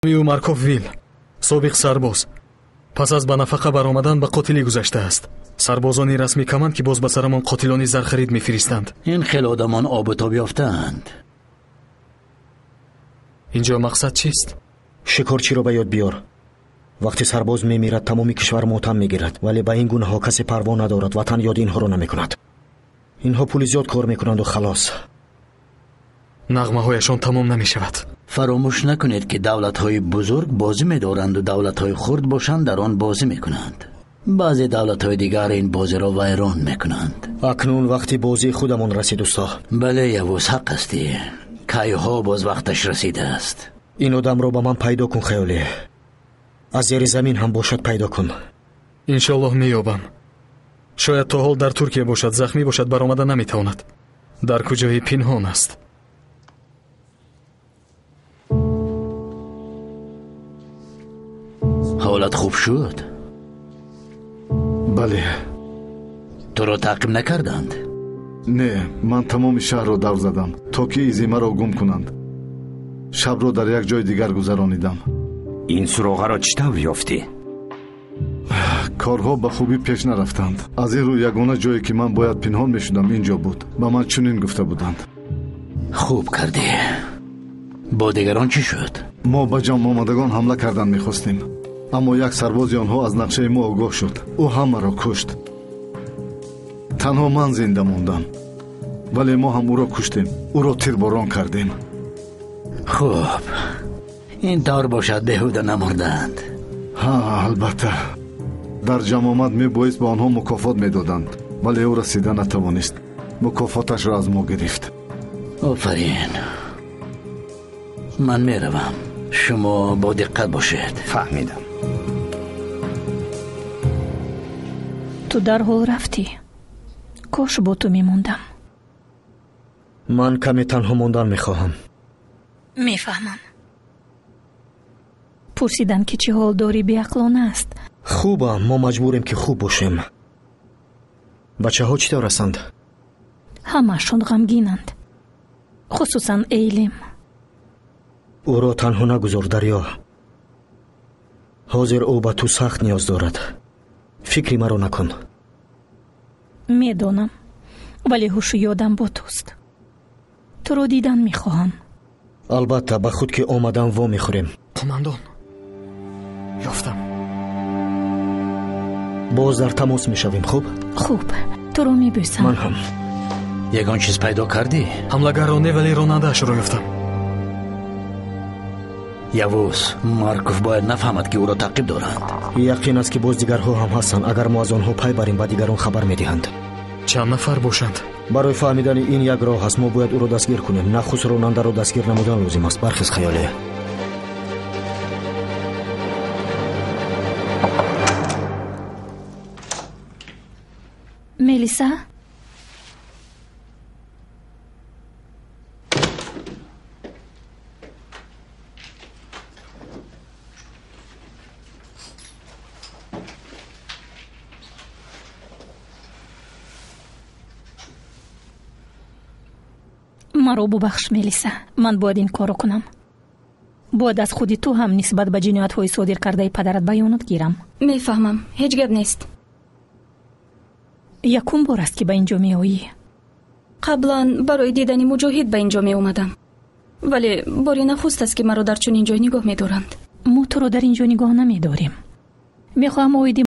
Ӯ Марков Вил, собиқ сарбоз, пас аз ба нафақа баромадан ба қотилӣ гузаштааст. Сарбозони расмӣ каманд, ки боз ба сарамон қотилони зархарид мефиристанд. Ин хел одамон обу тоб ёфтаанд. Инҷо мақсад чист? Шикорчиро ба ёд биёр. Вақте сарбоз мемирад, тамоми кишвар мотам мегирад, вале ба ин гунаҳо касе парво надорад, ватан ёди инҳоро намекунад. Инҳо пули зиёд кор мекунанду халос. Нағмаҳояшон тамом намешавад. Фаромӯш накунед, ки давлатҳои бузург бозӣ медоранду давлатҳои хурд бошанд дар он бозӣ мекунанд. Баъзе давлатҳои дигар ин бозиро вайрон мекунанд. Акнун вақти бозии худамон расид, усто. Бале, Явуз, ҳақ ҳастӣ. Кайҳо боз вақташ расидааст. Ин одамро ба ман пайдо кун, Хаёлӣ. Аз зери замин ҳам бошад пайдо кун. Иншоаллоҳ меёбам. Шояд то ҳол дар Туркия бошад, захмӣ бошад, баромада наметавонад. Дар куҷои пинҳон аст? Ҳолат хуб шуд? Бале. Туро таъқиб накарданд? Не, ман тамоми шаҳрро давр задам, то ки изи маро гум кунанд. Шабро дар як ҷои дигар гузаронидам. Ин суроғаро чӣ тавр ёфтӣ? Корҳо ба хубӣ пеш нарафтанд. Аз ин рӯ ягона ҷое ки ман бояд пинҳон мешудам ин ҷо буд. Ба ман чунин гуфта буданд. Хуб кардӣ. Бо дигарон чӣ шуд? Мо ба ҷамъомадагон ҳамла кардан мехостем, аммо як сарбози онҳо аз нақшаи мо огоҳ шуд. Ӯ ҳамаро кушт. Танҳо ман зинда мондам, вале мо ҳам ӯро куштем. Ӯро тирборон кардем. Хуб, ин тавр бошад беҳуда намурданд. Ҳа, албатта. Дар ҷамъомад мебоист ба онҳо мукофот медоданд, вале ӯ расида натавонист. Мукофоташро аз мо гирифт. Офарин. Ман меравам. Шумо бо диққат бошед. Фаҳмидам. Ту дарҳол рафтӣ. Кош бо ту мемондам. Ман каме танҳо мондан мехоҳам. Мефаҳмам. Пурсидан ки чӣ ҳол дорӣ беақлона аст. Хубам, мо маҷбурем ки хуб бошем. Бачаҳо чӣ тавр ҳастанд? Ҳамаашон ғамгинанд, хусусан Эйлим. Ӯро танҳо нагузор, Дарё. Ҳозир ӯ ба ту сахт ниёз дорад. Фикри маро накун. Медонам, вале ҳушу ёдам бо туст. Туро дидан мехоҳам. Албатта, ба худ ки омадам во мехӯрем. Қумандон, ёфтам. Боз дар тамос мешавем, хуб? Хуб, туро мебӯсам. Ман ҳам. Ягон чиз пайдо кардӣ? Ҳамлагарро не, вале ронандаашро ёфтам. Явуз, Марков бояд нафаҳмад, ки ӯро таъқиб доранд. Яқин аст, ки боз дигарҳо ҳам ҳастанд. Агар мо аз онҳо пай барем, ба дигарон хабар медиҳанд. Чанд нафар бошанд? Барои фаҳмидани ин як роҳ ҳаст. Мо бояд ӯро дастгир кунем. Нахуст ронандаро дастгир намудан лозим аст. Бархез, Хаёле. Мелиса? Маро бубахш, Мелиса. Ман бояд ин корро кунам. Бояд аз худи ту ҳам нисбат ба ҷиноятҳои содир кардаи падарат баёнот гирам. Мефаҳмам, ҳеҷ гап нест. Якум бор аст, ки ба ин ҷо меоӣ. Қаблан барои дидани Муҷоҳид ба ин ҷо меомадам, вале бори нахуст аст, ки маро дар чунин ҷой нигоҳ медоранд. Мо туро дар ин ҷо нигоҳ намедорем. Мехоҳам оиди